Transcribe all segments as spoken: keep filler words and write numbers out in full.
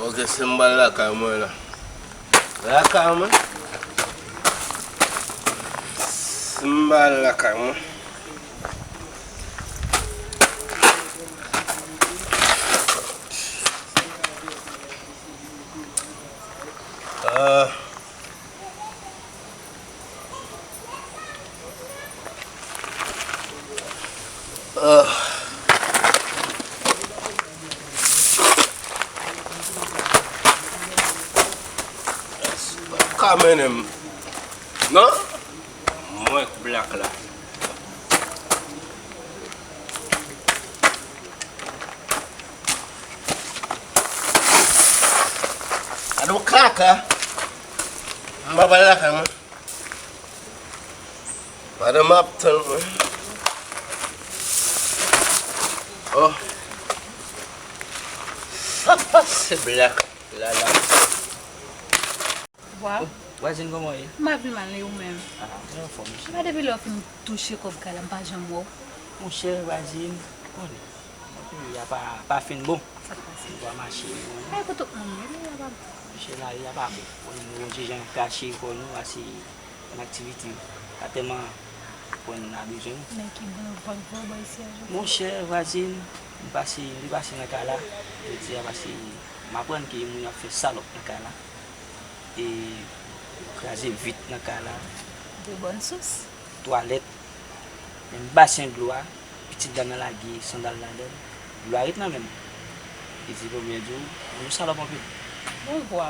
Ok, se m pral lakay mwen la. Lakay mwen. Se m pral lakay mwen. Ah. Ah. Ka mennen m, non? Mwen k Black la. Gade yon kaka. M pa pral lakay mwen. Pandan m ap tann mwen. Oh. Sa pase Black la la. Wa. Oh, vwazin, kòman w ye? M pa pi mal, e ou menm? Ah, mwen anfòm, monchè. Epa depi lè w fin touche kòb kay la, m pa janm wè w. Monchè, vwazin, konnen. Peyi a pa, pa fin bon. Sa k pase? Ou pa mache, ou konnen. Ay, kote w moun, e peyi a pa bon. Monchè, lari a pa bon. Konnen nou yon ti jan kache kò nou, pase nan aktivite. Pa tèlman konn n a bezwen nou. Men ki bon vag vag bay isi a jodi. Monchè, vwazin, m pase, m pase nan kay la. Jodi a, pase m aprann ke moun ap fè salòp nan kay la. E yo kraze vit nan kay la. De bòn sous. Twalèt, menm basen dlo a, pitit dam nan lage sandal ladan l, dlo a ret nan men m. Li di, bon, byen di w, moun yo salòp anpil. Bon, vwa,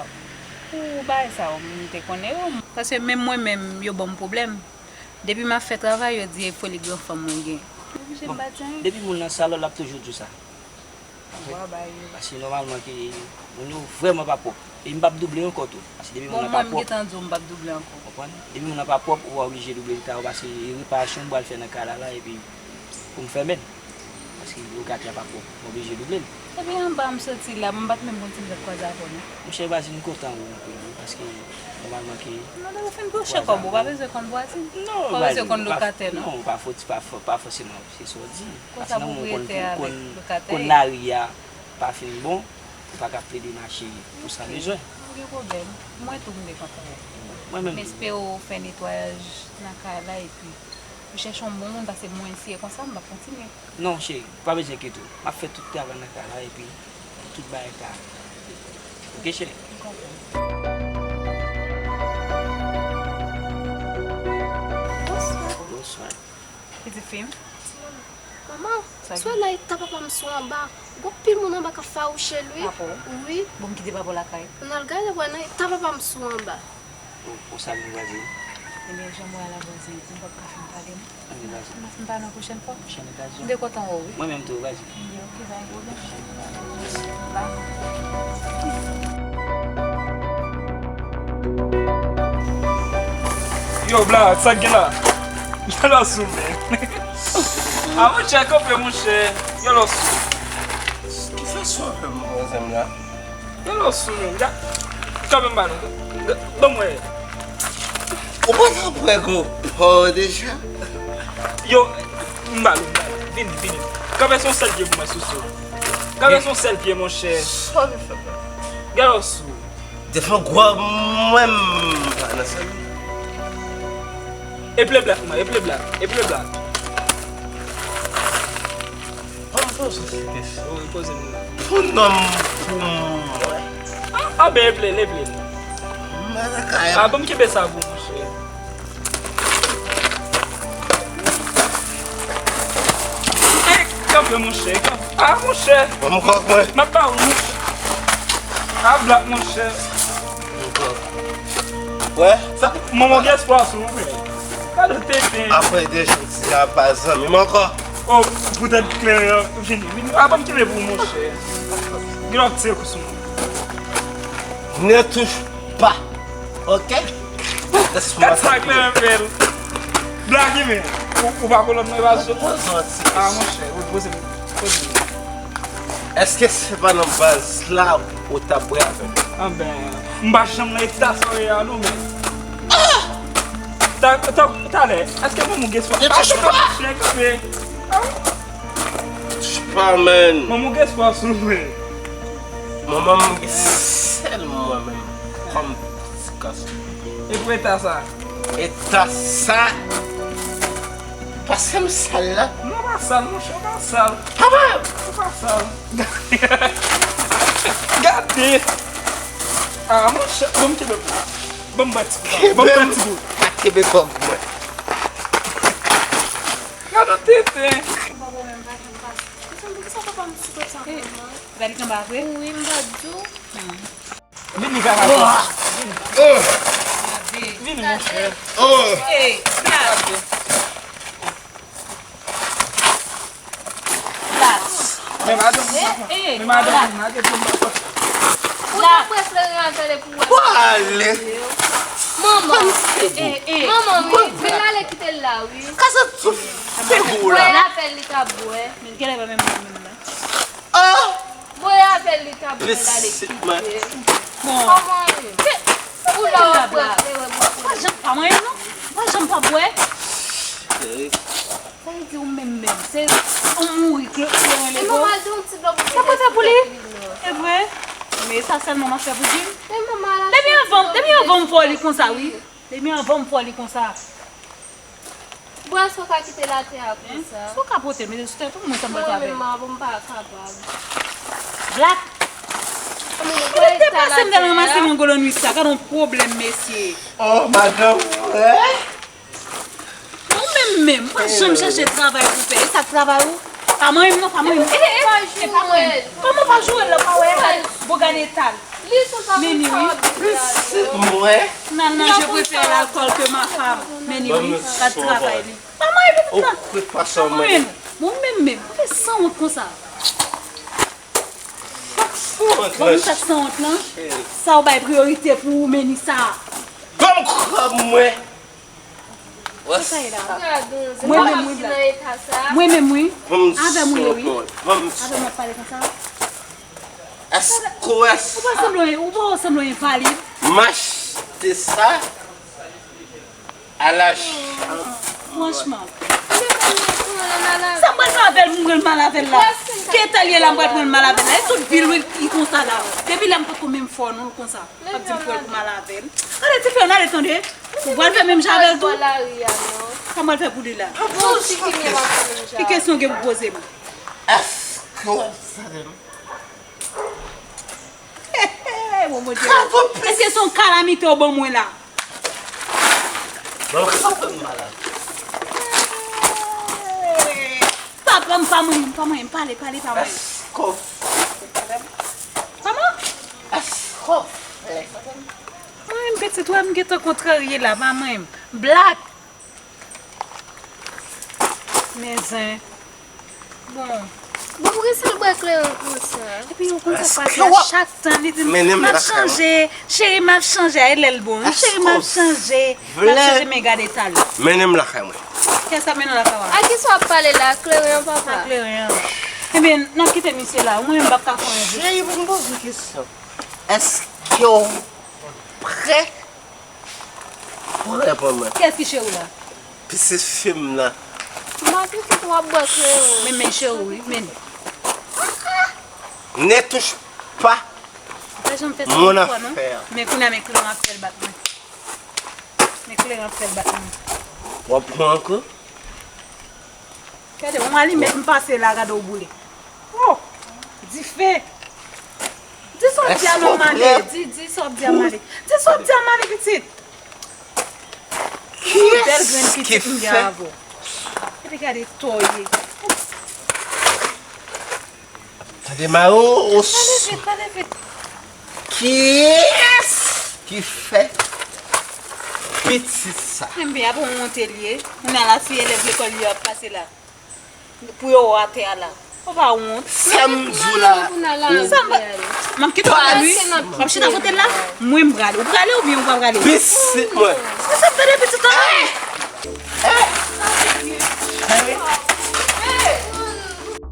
pou bagay sa yo, m te konnen yo. Paske menm mwen menm, yo ban m pwoblèm. Depi m ap fè travay, yo di e foli gran fanm mwen gen. M oblije m pa di anyen. Depi moun nan salòp, l ap toujou di w sa. Anfèt, paske nòmalman ke moun yo vrèman pa pwòp. E m p ap double ankò tou. Paske depi moun nan pa pwòp. Bon, mwen, m gentan di w m p ap double ankò. Konprann? Depi moun nan pa pwòp, ou pa oblije double travay w, paske e reparasyon m pral fè nan kay la la, epi pou m fèmen l. Paske lokatè a pa pwòp, m oblije double l. Epi anba m soti la, m pa t menm konn si m t ap kwaze avè w, non. Monchè, vwazin, m kontan wè w anpil, wi, paske nòmalman ke. Non, lè ou fin bouche kòb ou, ou pa bezwen konn vwazin. Non, pa bezwen konn lokatè, non. Non, pa fòti, pa fò-, pa fòseman. Se sa w di. Konsa pwopriyetè avèk lokatè. Konn lari a pa fin bon, ou pa ka plede mache pou sa bezwen. Ok, pa gen pwoblèm. Mwen tou m te kontan. Mwen menm tou. M espere w fè netwayaj nan kay la epi ou chèche yon bon moun, paske mwen si e konsa m p ap kontinye. Non, cheri, ou pa bezwen enkyete w. M ap fè tout travay nan kay la epi tout bagay ka. Ok, cheri? M konprann. Bonswa. Bonswa. Pitit fi m. Manman, sa sou la e ta papa m sou anba. Gon pil moun anba k ap fawouche l, wi. Papa w? Wi. Bon, m kite papa w lakay. N al gade wè nan e ta papa m sou anba. Ou, ou salye vwazin. Ebyen, jan m wè a la vwazin, m p ap ka fin pale non. Ann vwazin. M ap fin pale yon pwochèn fwa. Pwochèn okazyon. M te kontan wè w, wi. Mwen menm tou, vwazin. Ebyen, ok, pa gen pwoblèm. Bye. Yo, Black, sa k gen la? Lè l ap sou men. A, monchè, kanpe, monchè. Yo, lè w sou. Kisa sa w fè m, manzè m la? Yo, lè w sou men. Kanpe, m ba nou. Ban m wè. Ou pa t ap wè gwo pa w deja? Yo, m ba nou, m ba nou. Vini, vini. Kanpe sou yon sèl pye pou mwen, sousou. Kanpe sou yon sèl pye, monchè. Sa w fè m la? Gade w sou. Devan gwa mwen m pa nan sa. Eple Black, man, eple Black, eple Black. Ban m poze w kesyon. Wi, poze m. Pou nonm pou mwen. A, a, ben, eple l, eple l. Mwen nan kay. A, ban m kenbe sa pou ou, monchè. Ey, kanpe, monchè, kanpe. A, monchè. Ban m kòk mwen. M ap ba ou, monchè. A, Black, monchè. Wè? Sa, manman gen espwa sou ou, men. Gade tenten. Apre de jou, di a pa zanmi m ankò. Oh, poutèt kleren an, vini, vini. A, ban m kenbe pou ou, monchè. Gen lòt se kou sou mwen. Ne touche pas. Ok? Gad sa kleren fè l. Black, men. Ou, ou pa kolòn mwen, pa sou. Poze yon ti kesyon. A, monchè, ou poze m. Èske se pa nan baz la ou t ap bwè avè m? Anben, m pa janm nan eta sa w ye a non, men. Ta, ta, talè, èske manman w gen espwa? Ne touche pas! Touche pas, man! Manman w gen espwa sou mwen. Manman m gen sèl mwen menm kòm ti gason. E pou eta sa? Eta sa? Pase m sal la. Non, pa sal, monchè, pa sal. Papa! Ou pa sal. Gade! Ah, monchè, bon, m kenbe pou ou. Bon, m bati pou ou. Bon, m bati pou ou. Pa kenbe kòb mwen. Gade tenten. Gade li kanpe apre. Wi, m pa di w. Vini, vini, vini, monchè. Ey, gade. Men madanm, men madanm, madanm, madanm. Ou ta prèske rantre pou wè. Pale. Manman. Manman, wi. Men l ale kite l la, wi. Kasa tou figou la. Bwè l avè l, li ka bwè. Men genlè pa menm mwen menm la. Ah! Voye avè l, li ka bwè l ale kite. Bon. Kòman e? Ou la w ap bwè kleren, bwè kleren. Pa janm pa manyen non. Pa janm pa bwè. Sa vle di ou menm menm. Se ou mouri kleren le bo. Sa pa fè pou li. E vre. Men sa sèlman m ap fè pou di m. Depi anvan, depi anvan m fè w li konsa wi. Depi anvan m fè w li konsa. Bwè sa w ka kite l atè a konsa. Si w ka pote l, mete sou tèt ou, mwen sa m pral fè avè l. Mwen menm, m pa kapab. Black! Ou te pase m nan ranmase nan golo nwit sa, gade yon pwoblèm, mesye. Oh, madanm, wè? Ou menm menm, ou pa janm chèche travay pou fè. E sa k travay ou? Pa manyen m non, pa manyen m. E, e, e, pa manyen m. Kòman pa joure l la, pa wè? Gade, bon, gade eta l. Li sou sa pou sa wi. Mwen. Nan, nan, je préfère l'alcool que ma femme. Men li wi, gad travay li. Pa manyen pitit la. Pa manyen. Bon, menm, menm, ou te sanwont konsa. Bon, nou sa k sanwont lan. Sa w bay priyorite pou ou, men ni sa. Ban m kòb mwen. Mwen menm wi, Black. Mwen menm wi. Avè m wi. Avè m w ap pale konsa. Èske w wè? Ou pa sanble, ou pa sanble yon envalid. M achte sa a la chanm. Franchman. Sa m pral fè avè l, m pral mal avè l la. Ki eta l ye la, m pral pran l mal avè l la. E tout vil wi ki konsa la. Depi lè m potko menm fè w non l konsa. Ap di m fè l pou mal avè l. Gade ti frè, n ale tande. Ou pral fè menm jan avè l tou? Sa m pral fè pou li la? Ki kesyon w gen pou poze m? Èske w ap tande m? Bon, Bondye. Èske se yon kalamite w ban mwen la? Bon, sa fè m mal la. Pa pran m, pa manyen m, pa manyen m, pale, pale, pa manyen m. Èske w ap tande m? Kòman? Èske w ap tande m? Mwen menm pitit, wè m gentan kontrarye la, pa manyen m. Black! Men zen. Bon. Bon, poukisa l bwè kleren konsa? Epi yon konsa pase a chak tan, li di m, m ap chanje, cheri, m ap chanje, a e lè l bon wi, cheri, m ap chanje, m ap chanje, men gade eta l. Mennen m lakay mwen. Kiyès ap mennen w lakay w a? A kisa w ap pale la? Kleren an, papa? A kleren an. Ebyen, n ap kite misye la, mwen menm m p ap ka fè anyen. Cheri, pou m poze w kesyon. Èske w prè pou reponn mwen? Kiyès ki cheri w la? Pitit fi m nan. Ma pitit w ap bwè kleren. Men, men cheri w wi, men. Ne touche pas mon affaire. Men kounye a, men kleren ap fè l bat mwen. Men kleren ap fè l bat mwen. W ap pran ankò? Gade, yon alimèt m pase la, gade w boule. Oh! Dife! Di sa w di a non, m ale. Di, di sa w di a, m ale. Di sa w di a, m ale, pitit. Ki bèl grenn pitit m gen avè w. Epi gade to w ye. Tande mayo, osi. Pale vit, pale vit. Kiyès ki fè pitit sa? Enben, ap wonte l ye. Kounye a la, si elèv lekòl yo ap pase la, pou yo wè atè a la. Ou pa wont? Sa m di w la. Sa m pa, m ap kite w la, wi. M ap chita kote l la. Mwen, m prale. Ou prale oubyen ou pa prale? Pitit mwen. Sa m tande pitit an?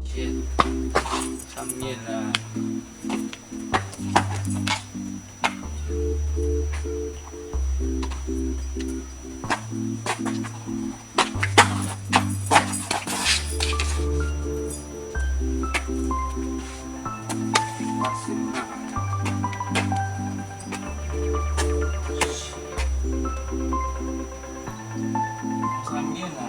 Shit. Sa m ye la? Sa m gen la.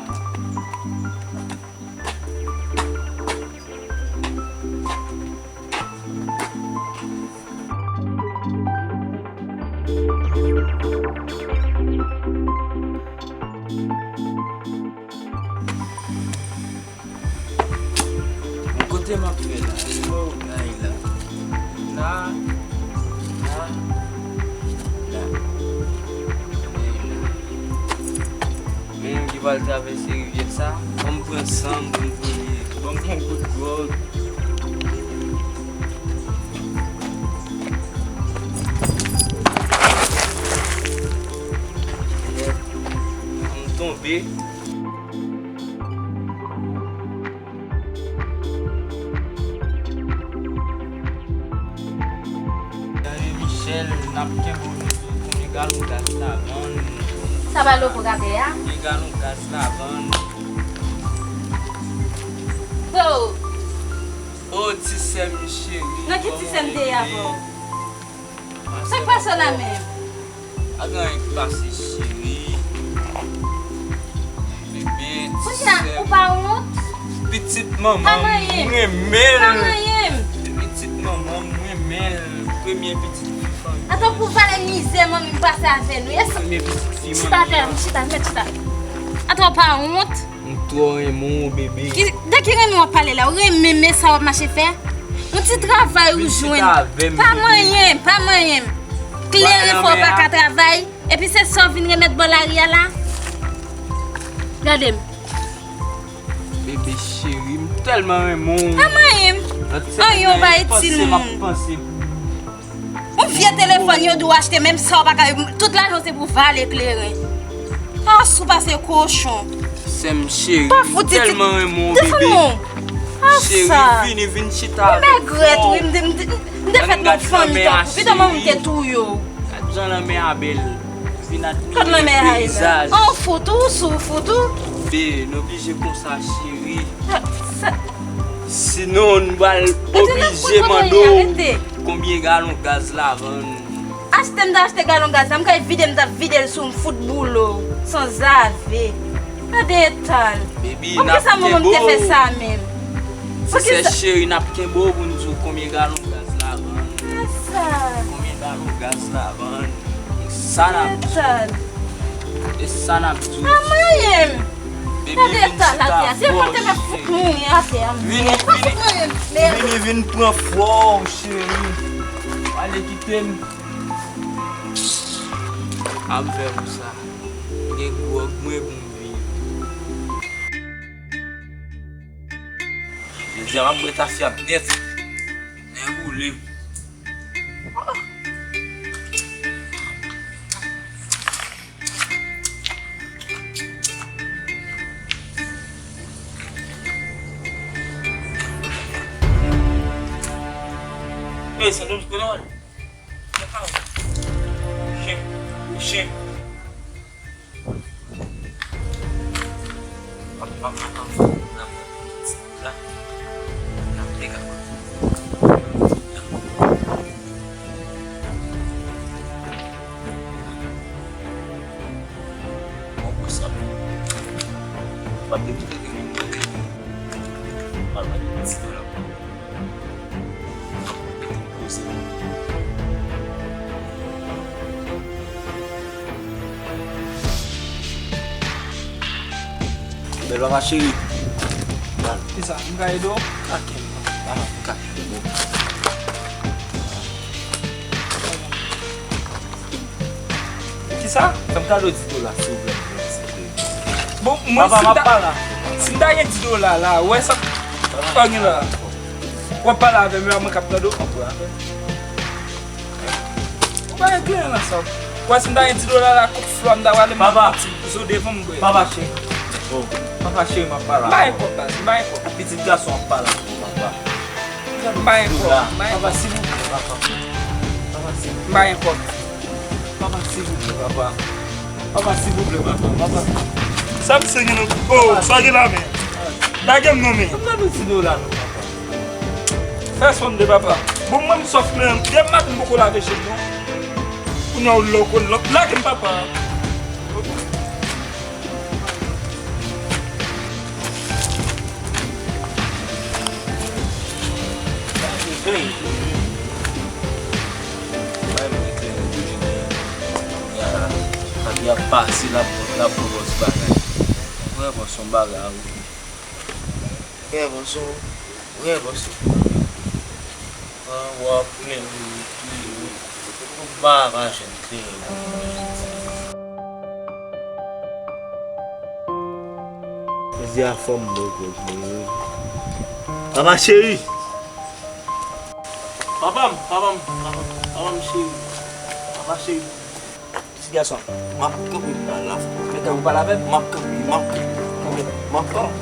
Bon, kote m ap fè la? Oh, gay la. La, la, la. Gay la. Men yon ki pral travèse rivyè sa. Ban m pran san m, ban m pran, ban m pran yon kout gwòg. M tonbe. Gade Michel, n ap kenbe w toujou, konbyen galon gaz la vann? Sa pa loko gade a? Konbyen galon gaz la vann? Freo! O ti sè m cheri. Nan ki ti sè m te ye avè w? Sa k pase w la menm? Pa gen anyen ki pase, cheri. Bebe, ti sè m. Kounye a, ou pa wont? Pitit manman m, m renmen l. Pa manyen m. Pitit manman m, m renmen l. Premye pitit fi fanmi. Atann pou valè mizè manmi m pase avè nou. Yes. Premye pitit fi manmi. Chita atè a, chita, mèt chita. Atann ou pa wont? M twò renmen w, bebe. Ki, de ki renmen w ap pale la? Ou renmen men sa w ap mache fè? Yon ti travay ou jwenn. Pa manyen, pa manyen. Kleren fè w pa ka travay. Epi se sa w vin remèt bò lari a la? Gade m. Bebe cheri, m tèlman renmen w. Pa manyen m. Anyen w pa itil moun. Yon vye telefòn yo di w achte, menm sa w pa ka, tout lajan w se pou vale kleren. Asou pase kochon. Sè m cheri, m tèlman renmen w, bebe. Cheri, vini, vin chita avè m. Mègrèt, wi, m te, m te, m te fèt nan fanmi tankou, pitit manman m te touye w. Gad jan lanmè a bèl. Vin admire peyizaj. An fout ou, sou fout ou. Be, n oblije konsa, cheri. Sinon, n pral oblije mande w konbyen galon gaz la vann. Achte m ta achte galon gaz la, m kay vide m ta vide l sou m fout boule w, sanzave. Gade eta l. Baby, n ap kenbe w. Poukisa manman m te fè sa menm? Ti sè cheri, n ap kenbe w pou n di w konbyen galon gaz la vann. Konbyen galon gaz la vann? E sa n ap di w. E sa n ap di w. Pa manyen m. Baby, vin chita avè w, cheri. Vini, vini, vini, vin pran fò w, cheri. Ale kite m. A m fè pou sa. Gen gwòg mwen pou m viv. Jodi a m ap bwè tafya nèt. Nèg boule. Ey, sa nou konnen wè. Chen, chen. Bèl papa cheri. Kisa? M ka ede w? Kake m non. Papa, m kake m non. Kisa? Fè m kado dis dola, silvouplè, silvouplè. Bon, mwen, si m ta, si m ta gen dis dola la, ou wè sa, sa w gen la? W ap pale avè m, e mwen k ap tande w. Ou pa gen kleren nan sa. Ou wè, si m ta gen dis dola la, kout flò, m ta pale, m ap piti zo devan m, bwè. Papa cheri. Oh, papa cheri, m ap pale avè w. M pa gen kòb, baz, m pa gen kòb. Pitit gason ap pale avè w, papa. M pa gen kòb, m pa gen kòb. Papa, silvouplè, papa. Papa, silvouplè. M pa gen kòb. Papa, silvouplè, papa. Papa, silvouplè, papa. Papa. Sa misye gen nan, oh, sa gen nan men. Lage m non, men. Sa m nan ti dola non, papa. Fè sonde, papa. Bon, mwen m sòf menm. Demen maten m poko lave je m non. Kounye a w lòk, w lòk. Lage m papa. Fabie ap pase, l ap, l ap pran bòs bagay. Vrèman, se yon bagay a wi. Vrèman, se yon, vrèman, se yon bagay. An, w ap plenyen wi, wi, wi. Ou pa, pa jwenn plenyen wi. Jodi a fò m bon kote wi. Papa cheri. Papa m, papa m, papa m, papa m cheri. Papa cheri. Ti gason, m ap kanpe m pa la. Men kan ou pale avè m, m ap kanpe, m ap kanpe, m ap kanpe.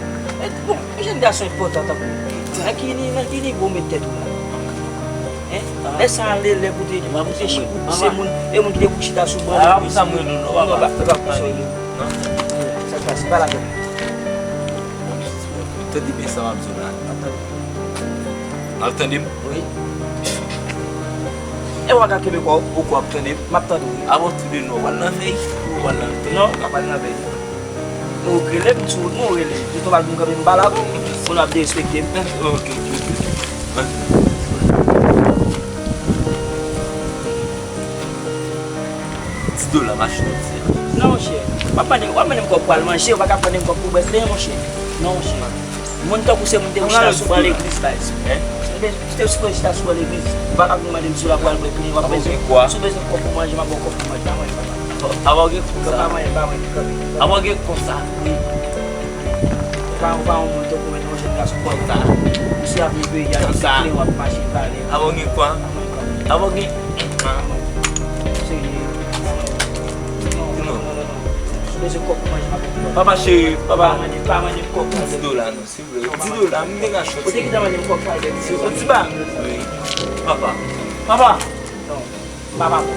E bon, yon jèn gason enpòtan tankou ou. Nan ki ni, nan ki nivo w met tèt ou la? Hein? Lè sa a, lè, lè pou te, pou te chi-, pou se moun, e moun ki te pou chita sou ban legliz. Non, pa, pa pou sa w ye. Sa k pase, pale avè m. Tande byen sa m ap di w la. N ap tande. N ap tande m? Wi. E w pa ka kenbe kò w? Ou kwè w ap tande m? M ap tande w, wi. Avan tou de nou, w pral nan vèy? Ou pral nan vèy? Non, m pa pral nan vèy. Ou rele m, sou wout mwen, ou rele. Jis nou pa di m kanpe m pale avè w. Ou ap derespekte m. Ok, ok, ok. Ti dola machin ap fè. Non, monchè. W ap mande, w ap mande m kòb pou al manje, ou pa ka mande m kòb pou bwè kleren, monchè. Non, monchè. Moun tankou se moun te pou chita sou ban legliz, baz. Hein? Te sipoze chita sou ban legliz. Ou pa ka vin mande m si w la pou al bwè kleren, w ap bezwen. Si w bezwen kòb pou manje, m ap ba w kòb pou manje. Pa manje, papa. Avan gen konsa. Pa manje, pa manje, kanpe. Avan gen konsa. Wi. Ou pa, ou pa yon moun tankou mwen, yon jèn gason konsa. Ou se avni peyi a, se kleren w ap mache pale. Avan gen kwa? Avan gen. Avan. Serye. Non, non, non, non, non. Si w bezwen kòb pou manje, m ap ba w kòb. Papa cheri, papa. Pa mande, pa mande m kòb pou manje. Ti dola, non. Di dola, m te ka chòt. Ou te gentan mande m kòb pou al bèk ti yo. Yon ti ba. Wi. Papa. Papa. Non. M pa papa w.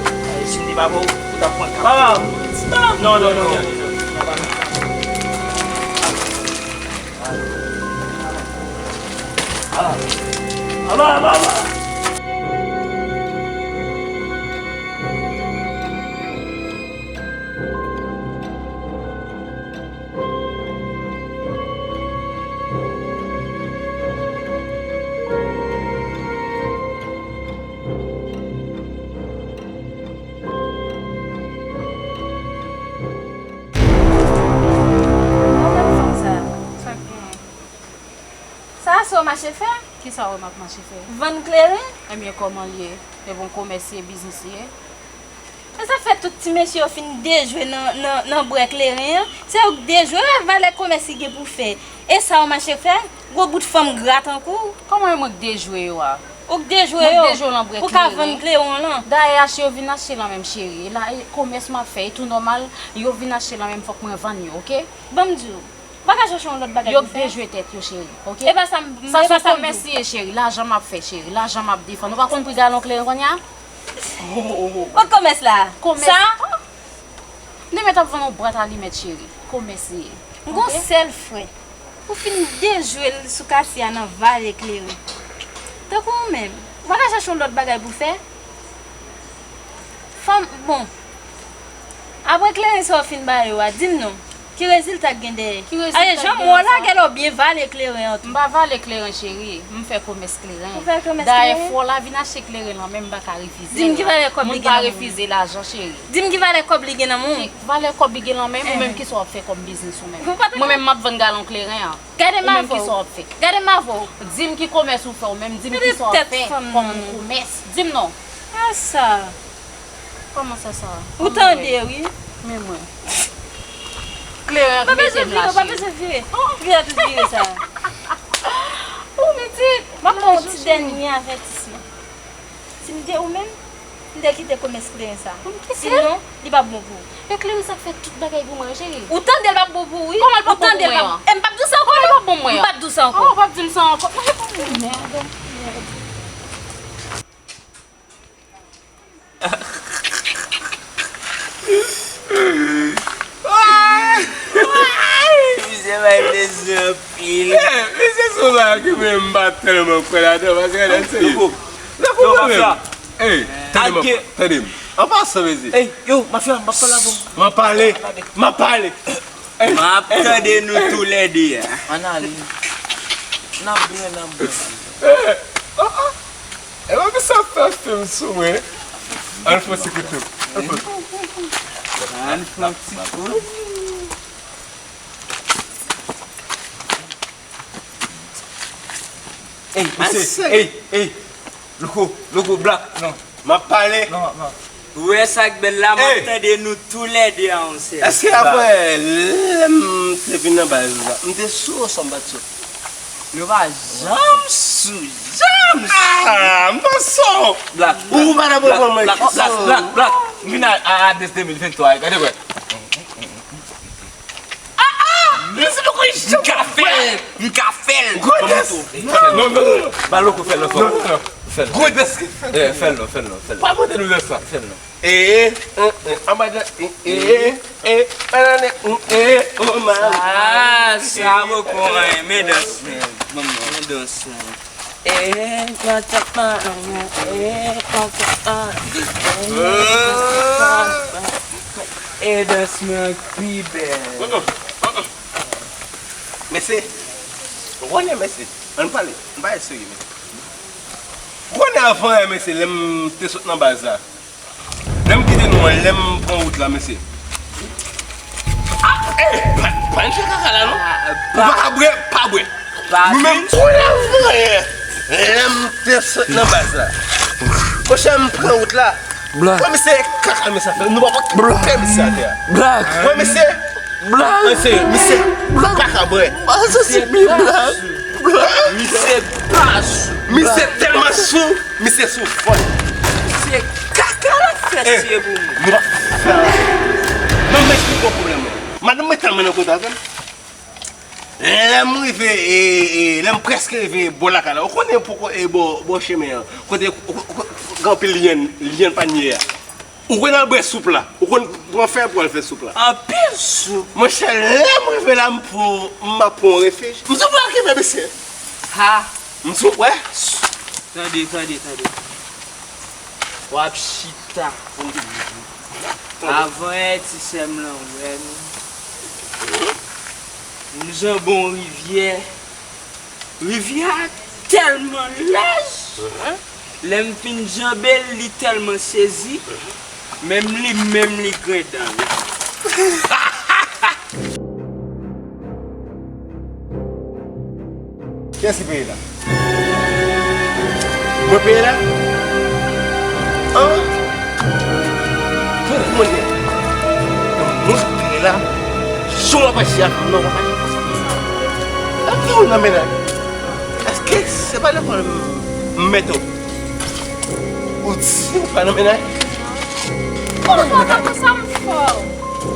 Si m te papa w, ou t ap pran kap. Papa. Non, non, non, non. Papa. Ala, ala, ala, ala. Sa se w mache fè? Kisa w wè m ap mache fè? Vann kleren? Ebyen, kòman l ye? E bon komès ye, biznis ye? E sa k fè tout ti mesye yo fin dejwe nan, nan, nan bwè kleren an? Se yo k dejwe, wè valè komès ki gen pou fè. E sa w mache fè? Gwo bout fanm gra tankou w. Kòman e mwen k dejwe yo a? Ou k dejwe yo? Mwen k dejwe yo nan bwè kleren. Pou ka vann kleren w lan. Dayè achte yo vin achte lan men m cheri. E la, e komès m ap fè, e tou nòmal, yo vin achte lan men m, fòk mwen vann yo, oke? Ban m di w. Ou pa ka chèche yon lòt bagay pou fè? Yo k dejwe tèt yo, cheri, oke? E pa sa m, sa se yon komès li ye, cheri. Lajan m ap fè, cheri. Lajan m ap defann. Ou pa konn pri galon kleren kounye a? Oh, oh, oh. Kot komès la? Komès. Sa? Demen t ap vann yon bwat alimèt, cheri. Komès li ye. M gon sèl frè. Ou fin dejwe l sou katye a nan vale kleren. Tankou ou menm, ou pa ka chèche yon lòt bagay pou fè? Fanm, bon. Apre kleren sa w fin ba yo a, di m non. Ki rezilta k gen dèyè? Ki rezilta k gen nan sa? Aye, jan m wè w lagè la, w byen vale kleren an tou. M pa vale kleren, cheri. M fè komès kleren. Ou fè komès kleren? Dayè, frè w la vin achte kleren lan men m, m pa ka refize l. Di m ki valè kòb li gen nan men w. Moun pa refize lajan, cheri. Di m ki valè kòb li gen nan men w. Ki valè kòb li gen lan men m? Ou menm, kisa w ap fè kòm biznis ou menm? Mwen menm, m ap vann galon kleren an. Gade m avè w. Ou menm, kisa w ap fè? Gade m avè w. Di m ki komès ou fè, ou menm, di m kisa w ap fè kòm komès. Di m non. A sa. Kòman sa, sa? Ou tande, wi. Men mwen. Kleren ki mete m la, cheri. Pa bezwen vire, pa bezwen vire. Vire tout vire sa. Ou pitit. M ap ba w yon ti dènye avètisman. Si m te ou menm, m te kite komès kleren sa. Pou m kite l? Sinon, li p ap bon pou ou. E kleren sa k fè tout bagay pou mwen, cheri. Ou tande l p ap bon pou ou, wi. Kòman l p ap bon pou mwen an? E m p ap di w sa ankò, non. Kòman l p ap bon pou mwen an? M p ap di w sa ankò. Mèd. Misye bay plezi anpil. Misye se yon bagay ke menm m pa tèlman kwè ladan, paske gade se. Louko, louko, Mafya. Ey, tande m, tande m. An pasan, mezi. Ey, yo, mafya, m ap pale avè w. M ap pale, m ap pale. M ap tande nou toulède a. Ann ale. N ap byen, n ap byen. Ey, oh, oh. E pa misye ap fè fim sou mwen. Ann fè ti kout tou. Ann fè ti kout. Ey, mesye, ey, ey. Louko, Louko, Black, non. M ap pale. Non, non. Ou wè sa k bèl la, m ap tande nou toulède a yon sèl. Èske apre lè m te vin nan baz la, m te sou oswa m pa t sou? Nou pa janm sou, janm sou. Ah, m pa sou. Black, ou pa nan pwoblèm mwen. Black, Black, Black, Black. M vin a, a, a de mil venntwa, gade wè. M ka fè l! M ka fè l! Non, non, non, non. Ba Louko fè l ankò. Fè l. Eh, fè l non, fè l non, fè l. Pa mande nou lè sa. Fè l non. Eh, eh, eh, eh, anba de, eh, eh, eh, eh, banane, eh, eh, oh, man. Ah, sa bòkò renmen dans, men. Manman, dans, men. Eh, papa, eh, papa, eh, papa, eh, dans mwen pi bèl. Mesye, ou konnen, mesye, ann pale, ann pale serye, mesye. Ou konnen avan yè, mesye, lè m te sot nan baz la, lè m kite nou an, lè m pran wout la, mesye. Ah, eh, pa, pa n fè kaka la, non. Ou pa ka bwè, pa bwè. Nou menm, ou la voye. Lè m te sot nan baz la. Monchè, m pran wout la. Black. Wè, misye, kaka, misye fè. Nou pa pran misye atè a. Black. Wè, misye. Black. Misye, misye, Black. Kaka, bwè. Misye pa sou. Black. Misye pa sou. Misye tèlman sou. Misye sou fò. Misye kaka l ap fè siye pou mwen. Nou pa fè. Non, m eksplike w pwoblèm mwen. Madanm mwen tèlman nan kontak avè m. Lè m rive, e, e, lè m prèske rive bò lakay la, ou konnen poko, e, bò, bò chemen an, kote, kote, kote gen anpil lyann, lyann panye a. Ou konn al bwè soup la, ou konn pran fè pou al fè soup la. Anpil soup. Monchè, lè m rive la, m pran, m ap pran yon refij. M sou pran ki fè mesye. Ha! M sou, wè. Tande, tande, tande. W ap chita. Avan yè ti sè m lan wè nou. Nou janbe yon rivyè. Rivyè a tèlman laj. Lè m fin janbe l, li tèlman sezi. Menm li menm li grenn dan li. Kiyès ki peye la? Mwen peye la? An? Pou mwen ye. Mwen peye la. Jou w ap achte a, non, w ap achte. Èske ou nan mennaj? Èske se pa lekòl m mete w? Ou di ou pa nan mennaj? Ou pa nan mennaj? Sa m fè w?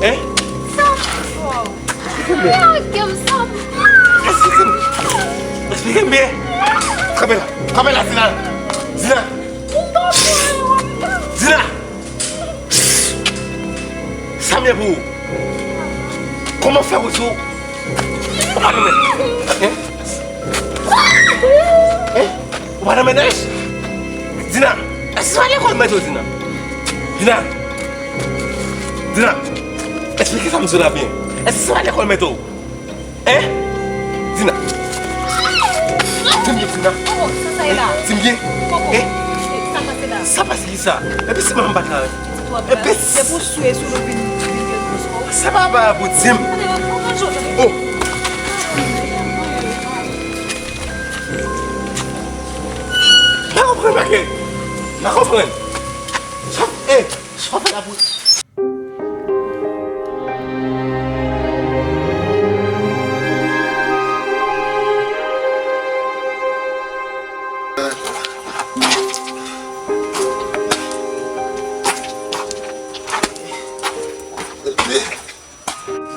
Hein? Sa m fè w? Esplike m byen. Lage m, sa m fè w? Esplike m. Esplike m byen. Kanpe la. Kanpe la, Zina. Zina. Ou pa fè w, ou pa. Zina. Sa m ye pou ou? Kòman fè w di w pa nan mennaj? Hein? Hein? Ou pa nan mennaj? Dina, èske se pa lekòl mete w, Dina? Dina! Dina! Esplike sa m di w la byen. Èske se pa lekòl mete w? Hein? Dina! Di m byen, Dina. Oh, sa sa ye la? Di m byen. Koko. Hein? Sa pase la? Sa pase ki sa? Epi si manman m pa t la? Epi se pou swe sou nou vin, vin gen gwo sou. Sa pa ba pou di m. Oh! M pa konprann, Michael. M pa konprann. Sa, eh, sa fè la pou.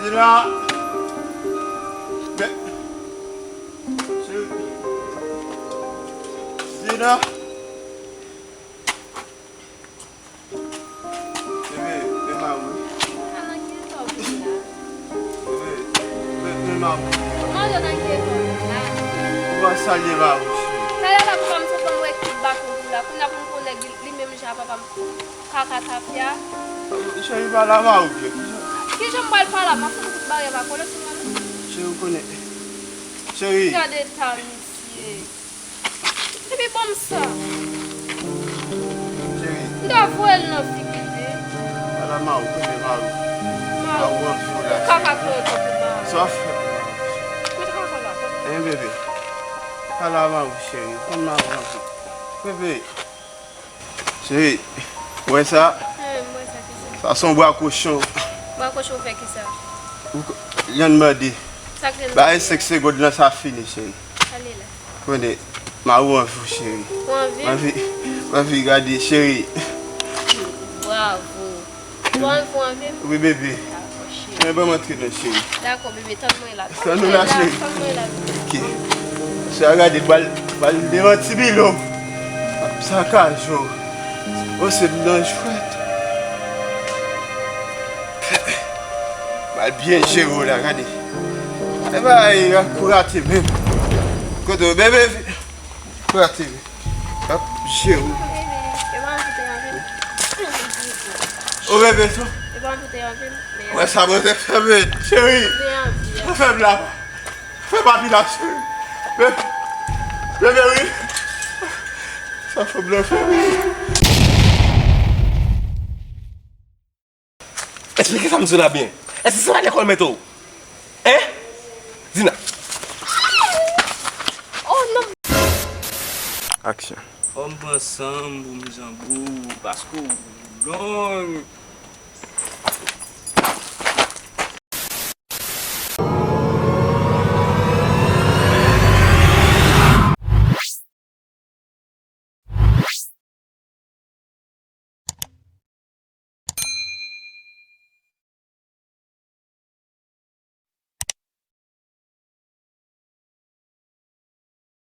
Zina! Men, Zina! Bebe, bebe, pa ou. Bebe, bebe, bebe, pa ou. Ou pa salye pa ou. Talè la, papa m sot ban m wè ki bak ou la. Kounye a pou m Papa m, kaka tafya. Cheri, pale a mari w byen. Kijan m pral pale a? M ap fout ou kout baryè pa kole sou mwen non. Cheri, ou konnen. Cheri. Gade eta misye. Epi ban m sa. Cheri. M ta voye l nan figi li. Pale a mari w, konnen mari w. Mari w anvi w la, cheri. Kaka kole tankou mari. Sa w ap fè pou mari w? Kote kaka la? Kote? Hein, bebe. Pale a mari w, cheri. Konn mari w anvi. Bebe. Cheri, ou wè sa? Eh, m wè sa, kisa? Sa se yon bwa kochon. Bwa kochon fè kisa? Ou ko-, Lyann mande. Sa k Lyann mande? Bay senk segonn lan, sa fini, cheri. Ale la. Konnen, mari w anvi w, cheri. Ou anvi? M anvi, m anvi gade, cheri. Bravo. Ou anvi, ou anvi? Wi, bebe. Dakò, cheri. Men ban m antre non, cheri. Dakò, bebe, tann mwen la. Tann nou la, cheri. Tann mwen la, bebe. Ok. Sa gade, bal, bal devan ti bilo. Sa ka jwe. Ou se m nan jwèt. Bal byen jere w la, gade. E bay, kou rate menm. Kote w, bebe? Kou rate menm. Ap jere w. Bebe, e pa anvi te anvi. O bebe, tou. E pa anvi te anvi. Wè sa mwen te fè, men, cheri. Mwen fè m la. Fè papi la, cheri. Bebe, bebe, wi. Sa fè m la, cheri. Esplike sa m di w la byen. Èske se pa lekòl mete w? Hein? Dina. Oh non. Aksyon. Fò m pran san m pou m janbe w, paske w long.